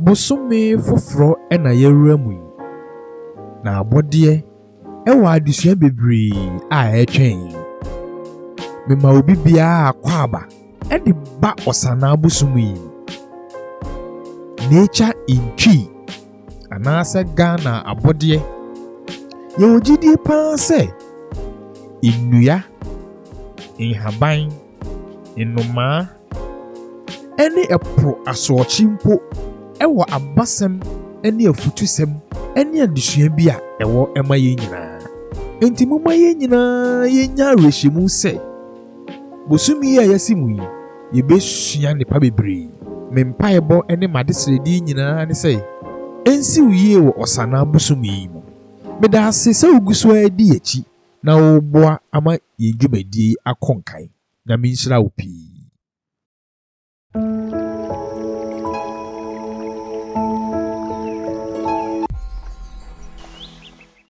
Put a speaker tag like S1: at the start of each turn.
S1: Bosome foforɔ na yɛawura mu yi, na abɔdeɛ wɔ adesua bebree a ɛretwɛn yɛn. Mema obi biara akwaaba de ba Ɔsanaa bosome yi mu. Nature in Twi anaasɛ Ghana abɔdeɛ. Yɛwɔ gyidie paa sɛ nnua, nhaban, nnomaa, ne ɛpo asorɔkye mpo wɔ abasɛm ne afutusɛm ne adesua bi a ɛwɔ ma yɛn nyinaa. Enti momma yɛn nyinaa yɛnya awerɛhyɛmu sɛ bosome yi a yɛasi mu yi, yɛbɛsua nnepa bebree. Me mpaebɔ ne m'adesrɛdeɛ nyinaa ne sɛ ɛnsi wo yie wɔ Ɔsanaa bosome yi mu. Meda ase sɛ wogu so ara di yɛn akyi na woreboa ama yɛn dwumadie yi akɔ nkan. Nyame nhyira wo pii.